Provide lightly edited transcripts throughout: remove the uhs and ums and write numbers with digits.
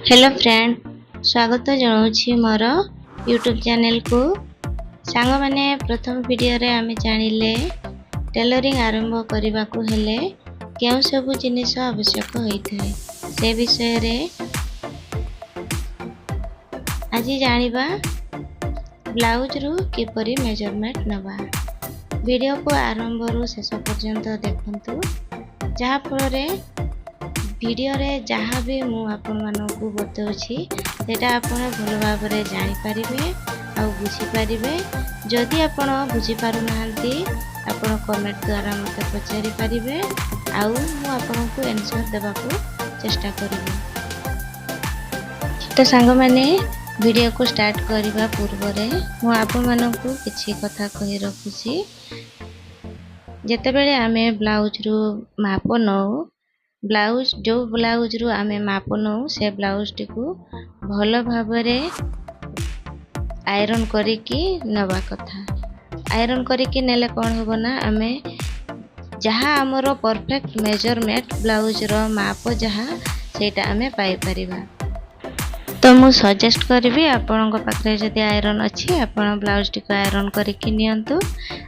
Hello friend, ସ୍ୱାଗତ ଜଣାଉଛି ମୋର ୟୁଟ୍ୟୁବ୍ ଚ୍ୟାନେଲକୁ। ସାଙ୍ଗମାନେ, ପ୍ରଥମ ଭିଡ଼ିଓରେ ଆମେ ଜାଣିଲେ ଟେଲରିଂ ଆରମ୍ଭ କରିବାକୁ ହେଲେ କେଉଁ ସବୁ ଜିନିଷ ଆବଶ୍ୟକ ହୋଇଥାଏ, ସେ ବିଷୟରେ। ଆଜି ଜାଣିବା ବ୍ଲାଉଜରୁ କିପରି ମେଜରମେଣ୍ଟ ନେବା। ଭିଡ଼ିଓକୁ ଆରମ୍ଭରୁ ଶେଷ ପର୍ଯ୍ୟନ୍ତ ଦେଖନ୍ତୁ, ଯାହାଫଳରେ ଭିଡ଼ିଓରେ ଯାହା ବି ମୁଁ ଆପଣମାନଙ୍କୁ ବତାଉଛି, ସେଇଟା ଆପଣ ଭଲ ଭାବରେ ଜାଣିପାରିବେ ଆଉ ବୁଝିପାରିବେ। ଯଦି ଆପଣ ବୁଝିପାରୁନାହାନ୍ତି, ଆପଣ କମେଣ୍ଟ ଦ୍ୱାରା ମୋତେ ପଚାରି ପାରିବେ ଆଉ ମୁଁ ଆପଣଙ୍କୁ ଆନ୍ସର୍ ଦେବାକୁ ଚେଷ୍ଟା କରିବି। ତ ସାଙ୍ଗମାନେ, ଭିଡ଼ିଓକୁ ଷ୍ଟାର୍ଟ କରିବା ପୂର୍ବରେ ମୁଁ ଆପଣମାନଙ୍କୁ କିଛି କଥା କହି ରଖୁଛି। ଯେତେବେଳେ ଆମେ ବ୍ଲାଉଜରୁ ମାପ ନେଉ, ବ୍ଲାଉଜ ଯେଉଁ ବ୍ଲାଉଜରୁ ଆମେ ମାପ ନେଉ, ସେ ବ୍ଲାଉଜଟିକୁ ଭଲ ଭାବରେ ଆଇରନ୍ କରିକି ନେବା କଥା। ଆଇରନ୍ କରିକି ନେଲେ କ'ଣ ହେବ ନା, ଆମେ ଯାହା ଆମର ପରଫେକ୍ଟ ମେଜରମେଣ୍ଟ, ବ୍ଲାଉଜର ମାପ ଯାହା, ସେଇଟା ଆମେ ପାଇପାରିବା। ତ ମୁଁ ସଜେଷ୍ଟ କରିବି, ଆପଣଙ୍କ ପାଖରେ ଯଦି ଆଇରନ୍ ଅଛି, ଆପଣ ବ୍ଲାଉଜଟିକୁ ଆଇରନ୍ କରିକି ନିଅନ୍ତୁ।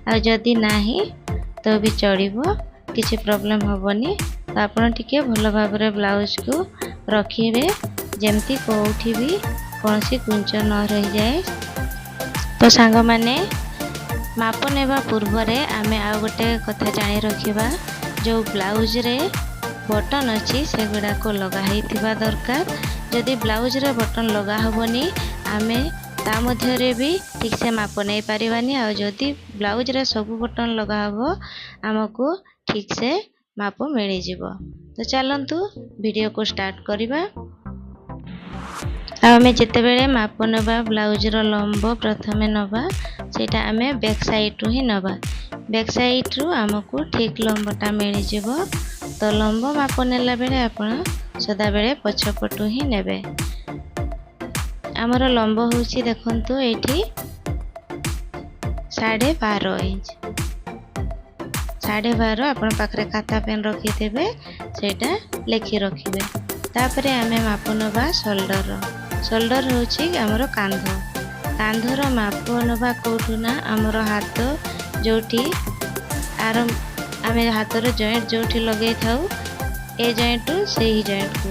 ଆଉ ଯଦି ନାହିଁ ତ ବି ଚଳିବ, କିଛି ପ୍ରୋବ୍ଲେମ୍ ହେବନି। ତ ଆପଣ ଟିକେ ଭଲ ଭାବରେ ବ୍ଲାଉଜକୁ ରଖିବେ, ଯେମିତି କେଉଁଠି ବି କୌଣସି କୁଞ୍ଚ ନ ରହିଯାଏ। ତ ସାଙ୍ଗମାନେ, ମାପ ନେବା ପୂର୍ବରେ ଆମେ ଆଉ ଗୋଟେ କଥା ଜାଣି ରଖିବା। ଯେଉଁ ବ୍ଲାଉଜରେ ବଟନ୍ ଅଛି, ସେଗୁଡ଼ାକ ଲଗା ହେଇଥିବା ଦରକାର। ଯଦି ବ୍ଲାଉଜରେ ବଟନ୍ ଲଗା ହେବନି, ଆମେ ତା ମଧ୍ୟରେ ବି ଠିକ୍ସେ ମାପ ନେଇପାରିବାନି। ଆଉ ଯଦି ବ୍ଲାଉଜରେ ସବୁ ବଟନ୍ ଲଗା ହେବ, ଆମକୁ ଠିକ୍ସେ ମାପ ମିଳିଯିବ। ତ ଚାଲନ୍ତୁ, ଭିଡ଼ିଓକୁ ଷ୍ଟାର୍ଟ କରିବା। ଆଉ ଆମେ ଯେତେବେଳେ ମାପ ନେବା, ବ୍ଲାଉଜର ଲମ୍ବ ପ୍ରଥମେ ନେବା, ସେଇଟା ଆମେ ବ୍ୟାକ୍ ସାଇଡ଼୍ରୁ ହିଁ ନେବା। ବ୍ୟାକ୍ ସାଇଡ଼୍ରୁ ଆମକୁ ଠିକ୍ ଲମ୍ବଟା ମିଳିଯିବ। ତ ଲମ୍ବ ମାପ ନେଲା ବେଳେ ଆପଣ ସଦାବେଳେ ପଛପଟୁ ହିଁ ନେବେ। ଆମର ଲମ୍ବ ହେଉଛି, ଦେଖନ୍ତୁ ଏଇଠି, 12.5 ଇଞ୍ଚ, 12.5। ଆପଣ ପାଖରେ ଖାତା ପେନ୍ ରଖିଥିବେ, ସେଇଟା ଲେଖି ରଖିବେ। ତାପରେ ଆମେ ମାପ ନେବା ସୋଲ୍ଡରର। ସୋଲ୍ଡର ହେଉଛି ଆମର କାନ୍ଧ। କାନ୍ଧର ମାପ ନେବା କେଉଁଠୁ ନା, ଆମର ହାତ ଯେଉଁଠି ଆରମ୍ଭ, ଆମେ ହାତର ଜଏଣ୍ଟ ଯେଉଁଠି ଲଗେଇଥାଉ, ଏ ଜଏଣ୍ଟରୁ ସେହି ଜଏଣ୍ଟକୁ।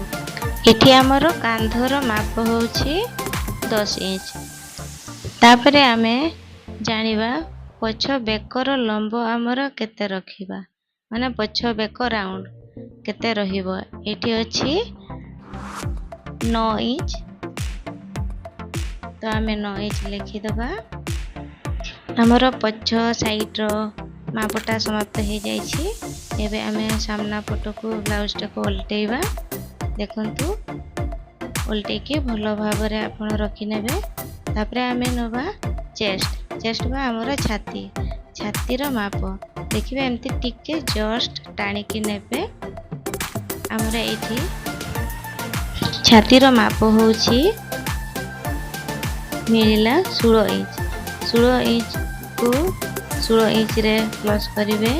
ଏଠି ଆମର କାନ୍ଧର ମାପ ହେଉଛି 10 ଇଞ୍ଚ। ତାପରେ ଆମେ ଜାଣିବା ପଛ ବେକର ଲମ୍ବ ଆମର କେତେ ରଖିବା, ମାନେ ପଛ ବେକ ରାଉଣ୍ଡ କେତେ ରହିବ। ଏଠି ଅଛି 9 ଇଞ୍ଚ, ତ ଆମେ 9 ଇଞ୍ଚ ଲେଖିଦେବା। ଆମର ପଛ ସାଇଡ଼ର ମାପଟା ସମାପ୍ତ ହେଇଯାଇଛି। ଏବେ ଆମେ ସାମ୍ନା ପଟକୁ ବ୍ଲାଉଜଟାକୁ ଓଲଟେଇବା। ଦେଖନ୍ତୁ, ଓଲଟେଇକି ଭଲ ଭାବରେ ଆପଣ ରଖିନେବେ। ତାପରେ ଆମେ ନେବା ଚେଷ୍ଟ। ଚେଷ୍ଟ ବା ଆମର ଛାତି। ଛାତିର ମାପ ଦେଖିବେ, ଏମିତି ଟିକେ ଜଷ୍ଟ ଟାଣିକି ନେବେ। ଆମର ଏଇଠି ଛାତିର ମାପ ହେଉଛି ମିଳିଲା 16 ଇଞ୍ଚ। 16 ଇଞ୍ଚକୁ 16 ଇଞ୍ଚରେ ପ୍ଲସ୍ କରିବେ।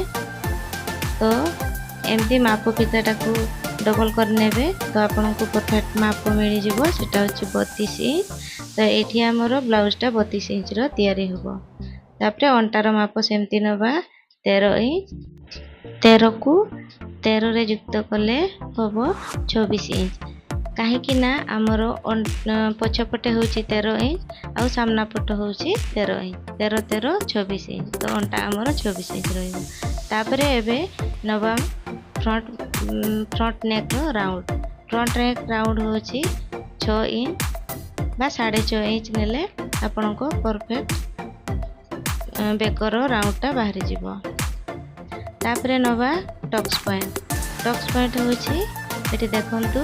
ତ ଏମିତି ମାପ ଫିତାଟାକୁ ଡବଲ୍ କରିନେବେ, ତ ଆପଣଙ୍କୁ ପରଫେକ୍ଟ ମାପ ମିଳିଯିବ। ସେଟା ହେଉଛି 32 ଇଞ୍ଚ। ତ ଏଇଠି ଆମର ବ୍ଲାଉଜଟା 32 ଇଞ୍ଚର ତିଆରି ହେବ। ତାପରେ ଅଣ୍ଟାର ମାପ ସେମିତି ନେବା, 13 ଇଞ୍ଚ। 13କୁ 13ରେ ଯୁକ୍ତ କଲେ ହେବ 26 ଇଞ୍ଚ। କାହିଁକି ନା ଆମର ପଛପଟେ ହେଉଛି 13 ଇଞ୍ଚ ଆଉ ସାମ୍ନା ପଟ ହେଉଛି 13 ଇଞ୍ଚ। 13 13 26 ଇଞ୍ଚ। ତ ଅଣ୍ଟା ଆମର 26 ଇଞ୍ଚ ରହିବ। ତାପରେ ଏବେ ନେବା ଫ୍ରଣ୍ଟ ନେକ୍ର ରାଉଣ୍ଡ। ଫ୍ରଣ୍ଟ ନେକ୍ ରାଉଣ୍ଡ ହେଉଛି 6 ଇଞ୍ଚ ବା 6.5 ଇଞ୍ଚ ନେଲେ ଆପଣଙ୍କ ପରଫେକ୍ଟ ବେକର ରାଉଣ୍ଡଟା ବାହାରିଯିବ। ତାପରେ ନେବା ଟକ୍ସ ପଏଣ୍ଟ। ଟକ୍ସ ପଏଣ୍ଟ ହେଉଛି, ଏଠି ଦେଖନ୍ତୁ,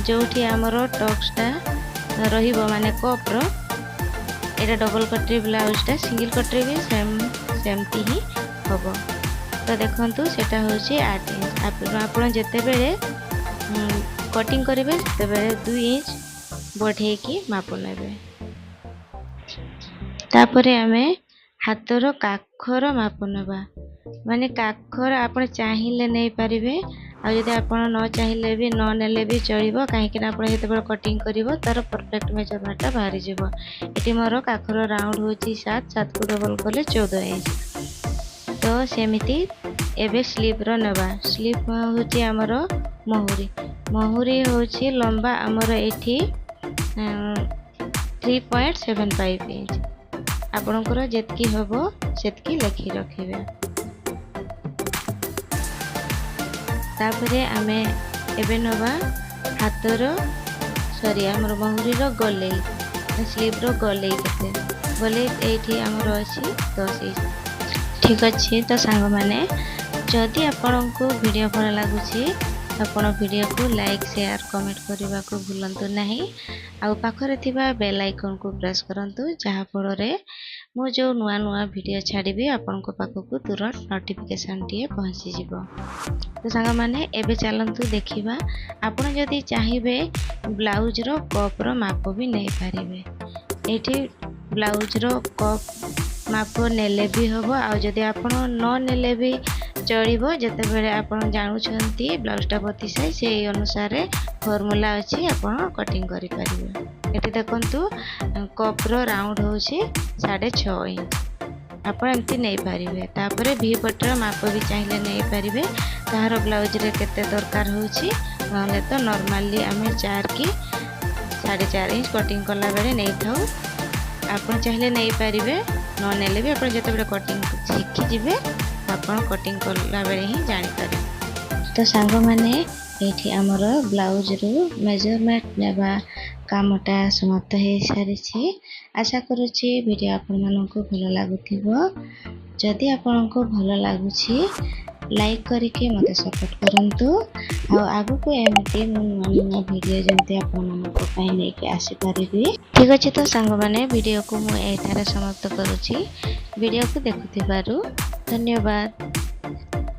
ଯେଉଁଠି ଆମର ଟକ୍ସଟା ରହିବ, ମାନେ କପ୍ର। ଏଇଟା ଡବଲ୍ କଟରି ବ୍ଲାଉଜଟା, ସିଙ୍ଗଲ କଟରି ବି ସେମ୍ ସେମିତି ହିଁ ହେବ। ତ ଦେଖନ୍ତୁ, ସେଟା ହେଉଛି 8 ଇଞ୍ଚ। ଆପଣ ଯେତେବେଳେ କଟିଂ କରିବେ, ସେତେବେଳେ 2 ଇଞ୍ଚ ବଢ଼େଇକି ମାପ ନେବେ। ତାପରେ ଆମେ ହାତର କାଖର ମାପ ନେବା। ମାନେ କାଖର ଆପଣ ଚାହିଁଲେ ନେଇପାରିବେ। ଆଉ ଯଦି ଆପଣ ନ ଚାହିଁଲେ ବି, ନ ନେଲେ ବି ଚଳିବ, କାହିଁକିନା ଆପଣ ଯେତେବେଳେ କଟିଂ କରିବ ତା'ର ପରଫେକ୍ଟ ମେଜରମେଣ୍ଟଟା ବାହାରିଯିବ। ଏଠି ମୋର କାଖର ରାଉଣ୍ଡ ହେଉଛି 7, 7କୁ ଡବଲ୍ କଲେ 14 ଇଞ୍ଚ। ତ ସେମିତି ଏବେ ସ୍ଲିଭ୍ର ନେବା। ସ୍ଲିଭ୍ ହେଉଛି ଆମର ମହୁରୀ। ମହୁରୀ ହେଉଛି ଲମ୍ବା ଆମର ଏଠି 3.75 ଇଞ୍ଚ। ଆପଣଙ୍କର ଯେତିକି ହେବ ସେତିକି ଲେଖି ରଖିବେ। ତାପରେ ଆମେ ଏବେ ନେବା ହାତର, ସରି, ଆମର ମହୁରୀର ଗଲେଇ, ସ୍ଲିଭ୍ର ଗଲେଇ କେତେ। ଗଲେଇ ଏଇଠି ଆମର ଅଛି 10 ଇଞ୍ଚ। ଠିକ୍ ଅଛି। ତ ସାଙ୍ଗମାନେ, ଯଦି ଆପଣଙ୍କୁ ଭିଡ଼ିଓ ଭଲ ଲାଗୁଛି, ଆପଣ ଭିଡ଼ିଓକୁ ଲାଇକ୍, ସେୟାର, କମେଣ୍ଟ କରିବାକୁ ଭୁଲନ୍ତୁ ନାହିଁ ଆଉ ପାଖରେ ଥିବା ବେଲ୍ ଆଇକନ୍କୁ ପ୍ରେସ୍ କରନ୍ତୁ, ଯାହାଫଳରେ ମୁଁ ଯେଉଁ ନୂଆ ନୂଆ ଭିଡ଼ିଓ ଛାଡ଼ିବି ଆପଣଙ୍କ ପାଖକୁ ତୁରନ୍ତ ନୋଟିଫିକେସନ୍ଟିଏ ପହଞ୍ଚିଯିବ। ତ ସାଙ୍ଗମାନେ, ଏବେ ଚାଲନ୍ତୁ ଦେଖିବା। ଆପଣ ଯଦି ଚାହିଁବେ ବ୍ଲାଉଜ୍ର କପ୍ର ମାପ ବି ନେଇପାରିବେ। ଏଇଠି ବ୍ଲାଉଜ୍ର କପ୍ ମାପ ନେଲେ ବି ହେବ ଆଉ ଯଦି ଆପଣ ନ ନେଲେ ବି ଚଳିବ। ଯେତେବେଳେ ଆପଣ ଜାଣୁଛନ୍ତି ବ୍ଲାଉଜ୍ଟା 32 ସାଇଜ୍, ସେଇ ଅନୁସାରେ ଫର୍ମୁଲା ଅଛି, ଆପଣ କଟିଂ କରିପାରିବେ। ଏଠି ଦେଖନ୍ତୁ, କପ୍ର ରାଉଣ୍ଡ ହେଉଛି 6.5 ଇଞ୍ଚ। ଆପଣ ଏମିତି ନେଇପାରିବେ। ତାପରେ ଭି ପଟିର ମାପ ବି ଚାହିଁଲେ ନେଇପାରିବେ, କାହାର ବ୍ଲାଉଜ୍ରେ କେତେ ଦରକାର ହେଉଛି। ନହେଲେ ତ ନର୍ମାଲି ଆମେ 4 କି 4.5 ଇଞ୍ଚ କଟିଂ କଲାବେଳେ ନେଇଥାଉ। ଆପଣ ଚାହିଁଲେ ନେଇପାରିବେ, ନ ନେଲେ ବି ଆପଣ ଯେତେବେଳେ କଟିଂ ଶିଖିଯିବେ, ଆପଣ କଟିଂ କଲାବେଳେ ହିଁ ଜାଣିପାରିବେ। ତ ସାଙ୍ଗମାନେ, ଏଇଠି ଆମର ବ୍ଲାଉଜ୍ରୁ ମେଜରମେଣ୍ଟ ନେବା କାମଟା ସମାପ୍ତ ହୋଇସାରିଛି। ଆଶା କରୁଛି ଭିଡ଼ିଓ ଆପଣମାନଙ୍କୁ ଭଲ ଲାଗୁଥିବ। ଯଦି ଆପଣଙ୍କୁ ଭଲ ଲାଗୁଛି, ଲାଇକ୍ କରିକି ମୋତେ ସପୋର୍ଟ କରନ୍ତୁ ଆଉ ଆଗକୁ ଏମିତି ମୁଁ ନୂଆ ନୂଆ ଭିଡ଼ିଓ ଯେମିତି ଆପଣମାନଙ୍କ ପାଇଁ ନେଇକି ଆସିପାରିବି। ଠିକ୍ ଅଛି। ତ ସାଙ୍ଗମାନେ, ଭିଡ଼ିଓକୁ ମୁଁ ଏଠାରେ ସମାପ୍ତ କରୁଛି। ଭିଡ଼ିଓକୁ ଦେଖୁଥିବାରୁ ଧନ୍ୟବାଦ।